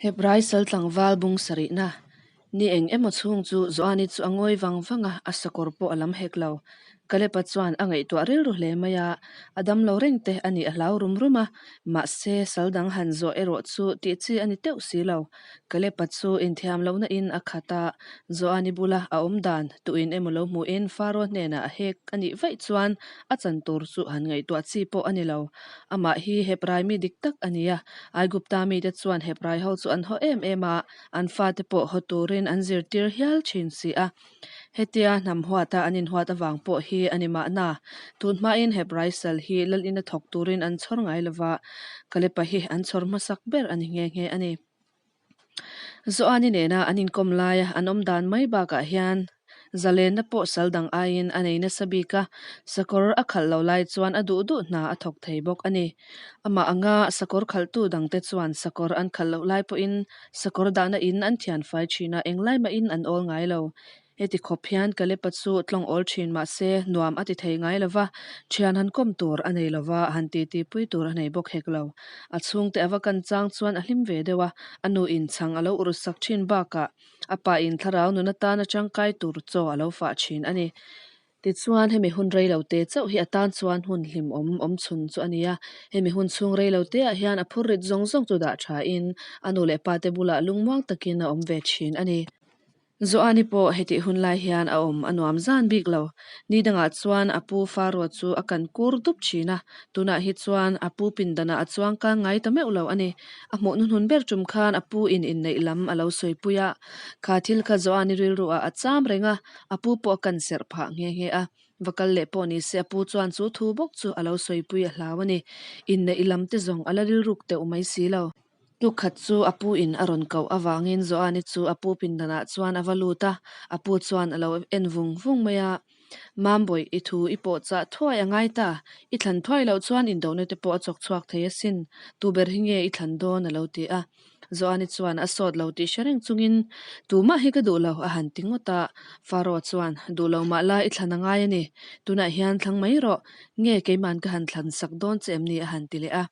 Hebrai sal tlangval bung sarihna ni eng emaw chhung chu Joani chu a ngawi vang vang a, a sakawr pawh a lam hek lo. Kalepa chuan a ngaihtuah rilru hle mai a, a damlo reng te a nih a hlau rum rum a, mahse sal dang han zawh erawh chu tih chi a ni teuh si lo. Kalepa chu inthiam lohna in a khat a, Joani bula a awm dan tuin emaw lo hmuhin Faro hnenah a hek a nih vaih chuan a chan tur chu han ngaihtuah chi pawh a ni lo. Amah hi Hebrai mi dik tak a ni a, Aigupta mite chuan Hebrai ho chu an haw em em a, an fate pawh haw turin an zirtir hial thin si a. Hetia hnam huata an inhuat avang pawh hi a ni mahna. Tun hmain Hebrai sal hi lal ina thawk turin an chhawr ngai lova, Kalepa hi an chhawr hmasak ber a ni nghe nghe a ni. Joani nena an inkawm laia an awm dan mai bakah hian zalenna pawh sal dang aiin a nei nasa bik a, sakawr a khalh lo lai chuan a duh duh hna a thawk thei bawk a ni. Amah anga sakawr khalhtu dangte chuan sakawr an khalh loh lai pawhin sakawr dahna in an thianfai thin a, englai mahin an awl ngai lo. Heti khawp hian Kalepa chu tlawng awl thin mahse nuam a ti thei ngai lo va, thian han kawm tur a nei lo va, han titi pui tur a nei bawk hek lo. A chhungte a va kan chang chuan a hlim ve deuh a, a nu in chhang a lo urh sak thin bakah a pa in thlarau nun atana tangkai tur chaw a lo fah thin a ni. Tichuan, hemi hun rei lo te chauh hi a tan chuan hun hlimawm awm chhun chu a ni a. Hemi hun chhung rei lo te ah hian a phur rit zawng zawng chu dah tha in a nu leh pa te bulah lungmuang takin a awm ve thin a ni. Joani pawh hetih hun lai hian a awm a nuam zan bik lo. Ni dangah chuan a pu Faro chu a kan kur dup thin a, tunah hi chuan a pu pindanah a chuang kang ngai ta meuh lo a ni. A hmuh hnuhnun ber tum khan a pu in inneih lam a lo sawipui a, kha thil kha Joani rilruah a cham reng a, a pu pawh a kan serh phah nghe nghe a. Va kal leh pawh ni se a pu chuan chu thu bawk chu a lo sawipui a hlau a ni. Inneih lam te zawng a la rilruk teuh mai si lo. Tukhat chu a pu in a rawn koh avangin Joani chu a pu pindanah chuan a va lut a, a pu chuan a lo en vung vung mai a. Mambawih, i thu i pawh chah thuai a ngai ta, i thlan thuai loh chuan indohna te pawh a chawk chhuak thei asin, tu ber hi nge i thlan dawn a lo ti a. Joani chuan a sawt lo tih hre reng chungin, Tumah hi ka duh lo a han ti ngawt a. Faro chuan, Duh lo mah la i thlan a ngai a ni, tunah hian thlang mai rawh, nge keiman ka han thlan sak dawn che em ni a han ti leh a.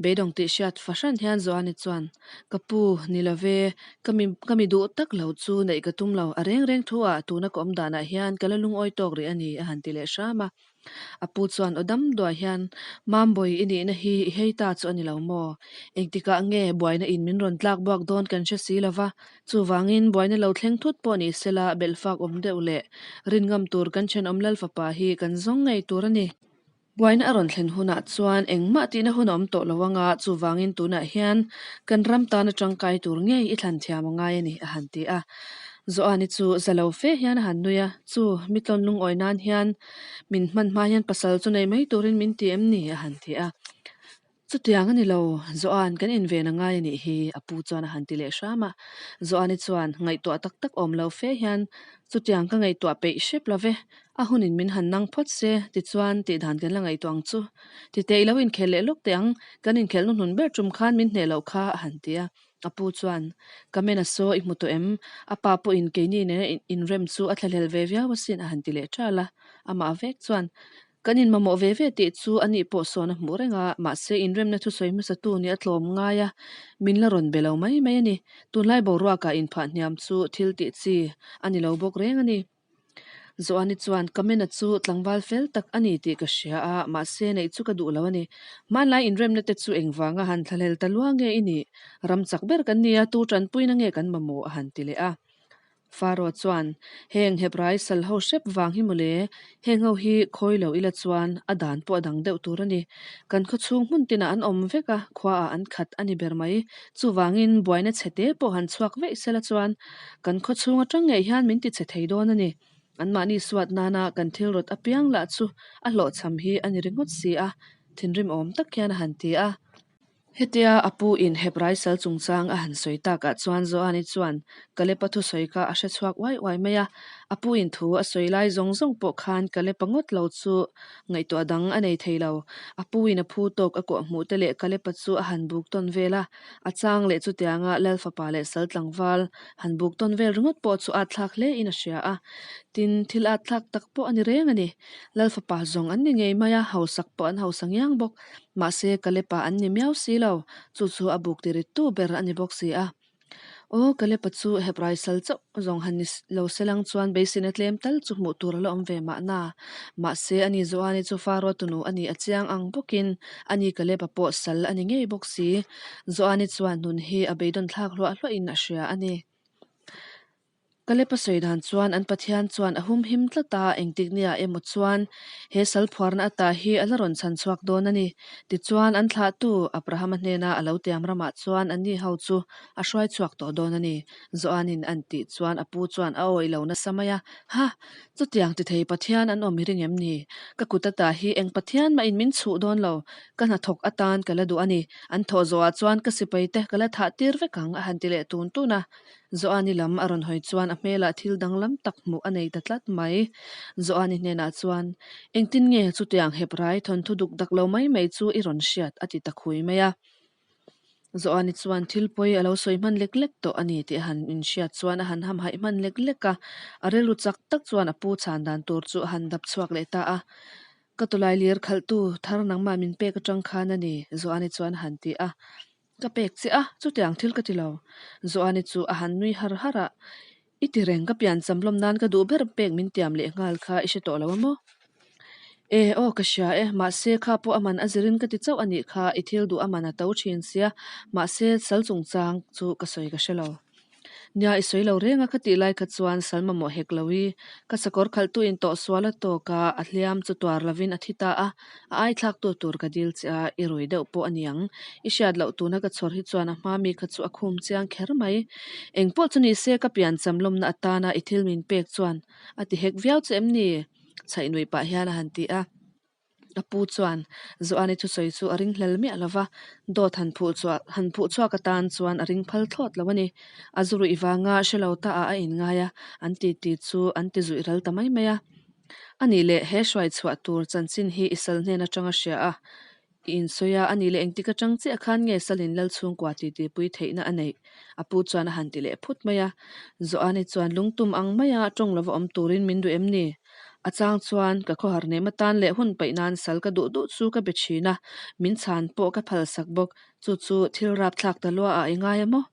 Beidawng tih hriat fahran hian Joani chuan, Ka pu, ni lo ve, ka mi ka mi duh tak lo chu neih ka tum lo, a reng reng thu ah tuna ka awm danah hian ka la lungawi tawk rih a ni, a han ti leh hram a. A pu chuan aw dam duai hian, Mambawi i nihna hi i hei ta chu a ni lo maw? Engtikah nge buaina in min rawn tlak buak dawn kan hre si lo va, chuvangin buaina lo thleng thut pawh ni sela belhfak awm deuh leh rinngam tur kan thenawm Lal fapa hi kan zawng ngei tur a ni. Buaina a rawn thlen hunah chuan engmah tihna hun a awm tawh lo anga, chuvangin tunah hian kan ram tana tangkai tur ngei i thlan thiam a ngai a ni, a han ti a. Joani chu za lo fe hian a han nui a, Chu, mi tlawn lungawi nan hian min hman hma hian pasal chu nei mai turin min ti em ni? a han ti a. Chutiang a ni lo, Joan, kan inven a ngai a nih hi, a pu chuan a han ti leh hram a. Joani chuan ngaihtuah tak tak awm lo fe hian, Chutiang ka ngaihtuah peih hrep lo ve, a hunin min han nang phawt se, tichuan tihdan kan la ngaihtuah ang chu. Titeh i lo inkhel leh lawk teh ang, kan inkhelh hnuhnun ber tum khan min hneh loh kha, a han ti a. A pu chuan, Ka men a saw i hmu tawh em? A pa pawhin keini nena inrem chu a thlahlel ve viau asin, a han ti leh ṭal a. Amah vek chuan, Kan inmamawh ve ve tih chu a nih pawh sawn a hmuh reng a, mahse inremna thusawi hmasatu nih a tlawm ngai a, min la rawn be lo mai mai a ni. Tunlai boruakah inphah hniam chu thil tih chi a ni lo bawk reng a ni. Joani chuan, Kamena chu tlangval fel tak a ni tih ka hria a, mahse neih chu ka duh lo a ni. Hmanlai inremna te chu engvanga han thlahlel ta lua nge i nih? Ram chak ber kan nia, tu tanpuina nge kan mamawh? a han ti leh a. Faro chuan, Heng Hebrai sal ho hrep vang hi mawle, heng ho hi khawi lo ila chuan a dan pawh a dang deuh tur a ni. Kan khawchhung hmun tinah an awm vek a, khuaah an khat a ni ber mai. Chuvangin buaina chhe te pawh han chhuak veih sela chuan kan khawchhung atang ngei hian min ti chhe thei dawn a ni. Anmahni suat nana kan thil rawt apiang lah chu a hlawhchham hi a ni ringawt si a, thinrim awm tak hian a han ti a. Hetia a pu in Hebrai sal chungchang a han sawi takah chuan Joani chuan Kalepa thusawi kha a hre chhuak uai uai mai a. A pu in thu a sawi lai zawng zawng pawh khan Kalepa ngawt lo chu ngaihtuah dang a nei thei lo. A pu in a phu tawk a kawh hmuh te leh Kalepa chu a han buk tawn vel a, a chang leh chutianga Lal fapa leh sal tlangval han buk tawn vel ringawt pawh chu at thlak hle in a hria a. Tin, thil at thlak tak pawh a ni reng a ni. Lal fapa zawng an ni ngei mai a, hausak pawh an hausa ngiang bawk. Mahse, Kalepa an ni miau si lo, chu chu a buk tirittu ber a ni bawk si a. Aw, Kalepa chu Hebrai sal chauh zawng han ni lo se lang chuan beiseina tlem tal chu hmuh tur a la awm ve mahna. Mahse, ani Joani chu Faro tunu a ni a chiang ang bawkin ani Kalepa pawh sal a ni ngei bawk si. Joani chuan nun hi a beidawn thlak hluah hluahin a hria a ni. Kalepa sawi dan chuan an Pathian chuan a humhim tlat a, engtik nia emaw chuan he sal phuarna ata hi a la rawn chhan chhuak dawn a ni. Tichuan, an thlahtu Abrahama hnena a lo tiam ramah chuan anni ho chu a hruai chhuak tawh dawn a ni. Joanin an tih chuan a pu chuan a awih lo nasa mai a, Ha! Chutiang ti thei Pathian an awm i ring em ni? Ka kut ata hi eng Pathian mahin min chhuh dawn lo, ka hnathawk atan ka la duh a ni. An thawh zawhah chuan ka sipai te ka la thah tir vek ang a han ti leh tun tun a. Joani lam a rawn hawi chuan a hmelah thil danglam tak hmuh a nei ta tlat mai. Joani hnenah chuan, Engtin nge chutiang heprai thawnthu duk dak lo mai mai chu i rawn hriat? a ti ta khui mai a. Joani chuan thil pawi a lo sawi hman lek lek tawh a ni tih a han inhriat chuan a han hamhaih hman lek lek a. A rilru chak tak chuan a pu chhan dan tur chu a han dap chhuak leh ta a. Ka tawlai lir khalhtu thar nangmah min pek atang khan a ni, Joani chuan a han ti a. Ka pek che a, chutiang thil ka ti lo. Joani chu a han nui har har a, I ti reng, ka pian cham lawm nan ka duh ber pek min tiam leh nghal kha i hre tawh lo a maw? E, aw ka hria e, mahse kha pawh a man a zirin ka ti chauh a nih kha, i thil duh a man a to thin sia, mahse sal chungchang chu ka sawi ka hre lo. Nia, i sawi lo reng a, khatih lai kha chuan sal mamawh hek lo i, ka sakawr khalhtu in tawh sual a tawk a, a hliam chu tuar lovin a thi ta a, a ai thlaktu tur ka dil che a, i rui deuh pawh a niang. I hriat loh tuna ka chhawr hi chuan a hma mi kha chu a khum chiang kher mai. Eng pawh chu ni se ka pian cham lawmna atana i thil min pek chuan a ti hek viau che em ni? Chhaih nuih pah hian a han ti a. A pu chuan Joani thusawi chu a ringhlel miah lo va, dawt han phuh chhuah han phuh chhuak atan chuan a ring phal thlawt lo a ni. A zu ruih vanga hre lo ta ah a inngai a, an ti ti chu an ti zuih ral ta mai mai a. A nih leh he hruai chhuah tur chanchin hi i sal hnen atanga hria a, i insawi a, a nih leh engtik atang chiah khan nge salin lal chhungkua titipui theihna a neih? A pu chuan a han ti leh phut mai a. Joani chuan lungtum ang maia tawng lova awm turin min duh em ni? A chang chuan ka khawhar nem atan leh hun paih nan sal ka duh duh chu ka be thin a, min chhan pawh ka phalsak bawk. Chu chu thil rapthlak ta lua ah i ngai a maw?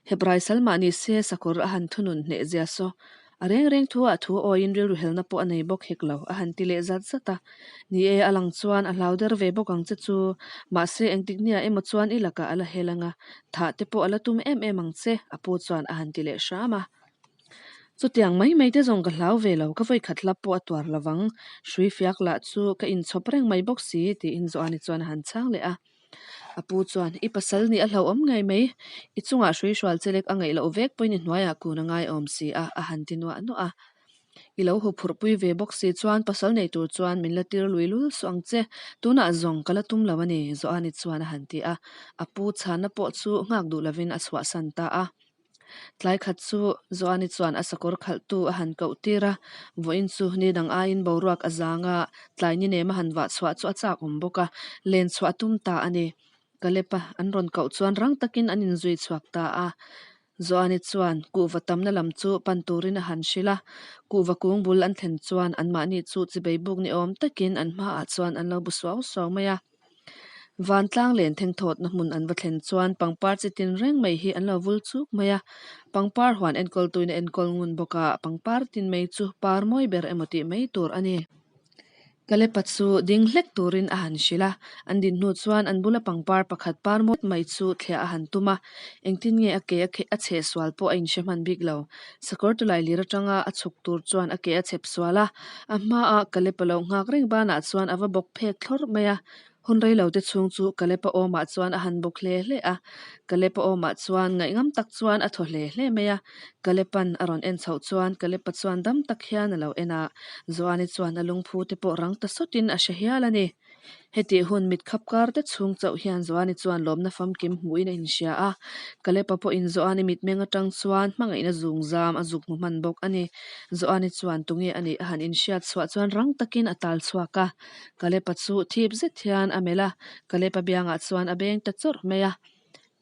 Hebrai sal mah ni se sakawr a han thunun hneh zia saw. A reng reng thu ah thu awiin rilru helna pawh a nei bawk hek lo, a han ti leh zat zat a. Ni e, a lang chuan a hlau der ve bawk ang che chu. Mahse engtik nia emaw chuan i lakah a la hel ang a, thah te pawh a la tum em em ang che, a pu chuan a han ti leh hram a. Chutiang mai mai te zawng ka hlau ve lo, ka vawikhat hlap pawh a tuar lo vang, hrui fiak lah chu ka inchhawp reng mai bawk si, tiin Joani chuan a han chhang leh a. A pu chuan, I pasal nih a hlauhawm ngei mai, i chungah hrui hrual che lek a ngaih loh vek pawhin i hnuaiah kun a ngaiawm si a, a han ti nuah nuah a. I lo huphurhpui ve bawk si chuan pasal nei tur chuan min la tir lui lul suh ang che, tunah zawng ka la tum lo a ni, Joani chuan a han ti a. A pu chhanna pawh chu nghak duh lovin a chhuahsan ta a. Tlai khat chu Joani chuan a sakawr khalhtu a han koh tir a, vawiin chu ni dang aiin boruak a zang a, tlai ni nem a han vah chhuah chu a chak awm bawk a, len chhuah a tum ta a ni. Kalepa an rawn koh chuan rang takin an inzui chhuak ta a. Joani chuan kuhva tamna lam chu pan turin a han hrilh a, kuhva kung bul an thlen chuan anmahni chu chibei buk ni awm takin an hmaah chuan an lo bu suau suau mai a. Vantlang len thengthawtna hmun an va thlen chuan pangpar chi tin reng mai hi an lo vul chuk mai a, pangpar huan enkawl tuin a enkawl ngun bawk a, pangpar tin mai chu par mawi ber emaw tih mai tur a ni. Kalepa chu ding hlek turin a han hrilh a, an din hnu chuan an bula pangpar pakhat par mawi mai chu thliah a han tum a, engtin nge a ke a chhe sual pawh a inhre hman bik lo. Sakawr tulai lir atanga a chhuk tur chuan a ke a chhep sual a, a hmaah Kalepa lo nghak reng banah chuan a va bawk phek thlawr mai a. Hun rei lo te chhung chu Kalepa awmah chuan a han bawk hle hle a. Kalepa awmah chuan ngaihngam tak chuan a thaw hle hle mai a. Kalepa'n a rawn en chhoh chuan Kalepa chuan dam tak hian a lo en a. Joani chuan a lungphu te pawh rang ta sawtin a hre hial a ni. Hetih hun mit khap kar te chhung chauh hian Joani chuan lawmna famkim hmuhin a inhria a, Kalepa pawhin Joani mitmeng atang chuan hmangaihna zungzam a zuk hmu hman bawk a ni. Joani chuan tunge a nih a han inhriat chhuah chuan rang takin a tal chhuak a, Kalepa chu thip zet hian a melh a, Kalepa biangah chuan a beng ta chawrh mai a.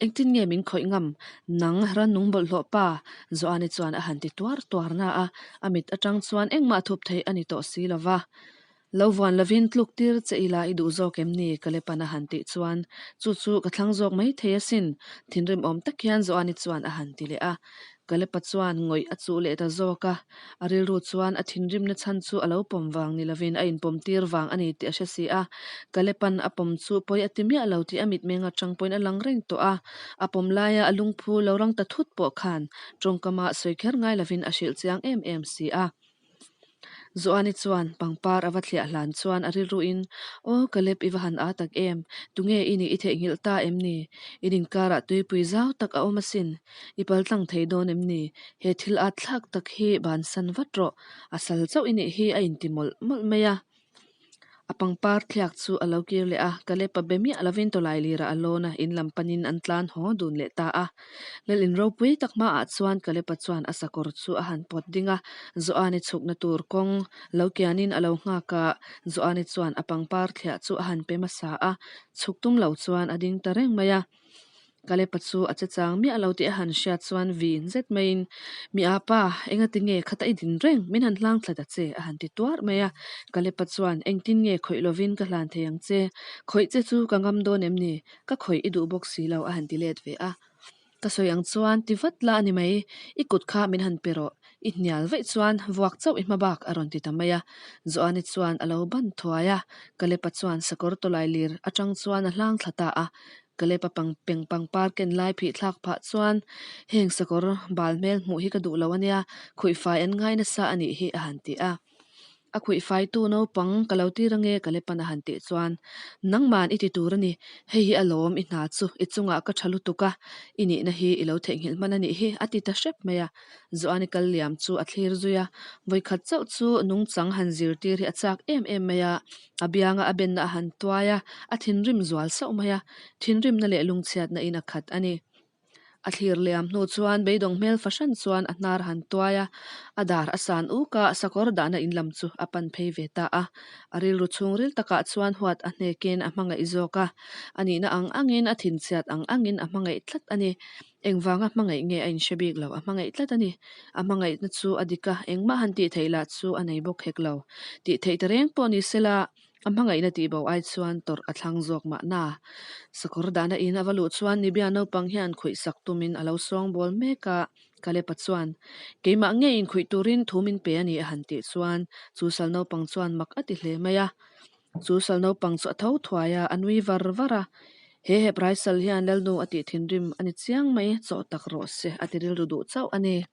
Engtin nge min khawih ngam? Nang rannung bawlhhlawh pa! Joani chuan a han ti tuar tuar na a, a mit atang chuan engmah thup theih a ni tawh si lo va. Lo vuan lovin tluk tir che ila i duh zawk em ni? Kalepan a han tih chuan, Chu chu ka thlang zawk mai thei asin, thinrim awm tak hian Joani chuan a han ti leh a. Kalepa chuan ngawih a chuh leh ta zawk a, a rilru chuan a thinrimna chhan chu a lo pawm vang ni lovin a inpawm tir vang a ni tih a hre si a. Kalepan a pawm chu pawi a ti miah lo tih a mitmeng atang pawhin a lang reng tawh a, a pawm laia a lungphu lo rang ta thut pawh khan tawngkama sawi kher ngai lovin a hrilh chiang em em si a. Joani chuan pangpar a va thliah hlan chuan a rilruin, Aw Caleb i va han aa tak em? Tunge i nih i theihnghilh ta em ni? In inkarah tuipui zau tak a awm asin. I paltlang thei dawn em ni? He thil at thlak tak hi bansan vat rawh. A sal chauh i nih hi a inti mawlh mawlh mai a. A pangpar thliak chu a lo kir leh a, Caleb-a be miah lovin tawlai lirah a lawn a, in lam panin an tlan haw dun leh ta a. Lal-in ropui tak hmaah chuan Caleb-a chuan a sakawr chu a han pawt ding a, Joani chhukna tur kawng lo kianin a lo nghak a, Joani chuan a pangpar thliah chu a han pe hmasa a, chhuk tum lo chuan a ding ta reng mai a. Kalepa chu a che chang miah lo tih a han hriat chuan vin zet maiin, Mi a pa, engati nge khata i din reng, min han hlang thla ta che, a han ti tuar mai a. Kalepa chuan, Engtin nge khawih lovin ka hlan thei ang che? Khawih che chu ka ngam dawn em ni? Ka khawih i duh bawk si lo, a han ti let ve a. Ka sawi ang chuan ti vat la a ni mai, i kut kha min han pe rawh, i hnial vaih chuan vuak chauh i hma bak a rawn ti ta mai a. Joani chuan a lo ban thuai a, Kalepa chuan sakawr tawlai lir atang chuan a hlang thla ta a. Kalepa pang peng pangpar ken lai phih thlak phah chuan heng sakawr bal hmel hmuh hi ka duh lo a nia, khuihfai an ngai nasa a nih hi a han ti a. A khuihfaitu naupang ka lo tir ange Kalepan a han tih chuan, Nangman i ti tur a ni, hei hi a lawm i hna chu i chungah ka tha lutuk a, i nihna hi i lo theihnghilh hman a nih hi a ti ta hrep mai a. Joani kal liam chu a thlir zui a, vawikhat chauh chu nungchang han zirtir hi a chak em em mai a, a bianga a benna a han tuai a, a thinrim zual sauh mai a, thinrimna leh lungchhiatna in a khat a ni. A thlir liam hnu chuan beidawng hmel fahran chuan a hnar han tuai a, a dar a san uk a, sakawr dahna in lam chu a pan phei ve ta a. A rilru chhungril takah chuan huat a hnekin a hmangaih zawk a, a nihna ang angin a thinchhiat ang angin a hmangaih tlat a ni. Engvanga hmangaih nge a inhre bik lo, a hmangaih tlat a ni. A hmangaihna chu a dik a, engmah han tih theih lah chu a nei bawk hek lo. Tih theih ta reng pawh ni sela, A hmangaihna tih bo ai chuan tawrh a thlang zawk mahna. Sakawr dahna in a va luh chuan Nibia naupang hian khuih sak tumin a lo sawng bawl mek a, Kalepa chuan, Keimah ngei inkhuih turin thu min pe a ni a han tih chuan chu sal naupang chuan mak a ti hle mai a. Chu sal naupang chu a tho thuai a, a nui var var a. He Hebrai sal hian Lalnu a tih thinrim a ni chiang mai, chawh tak rawh se a ti rilru duh chauh a ni.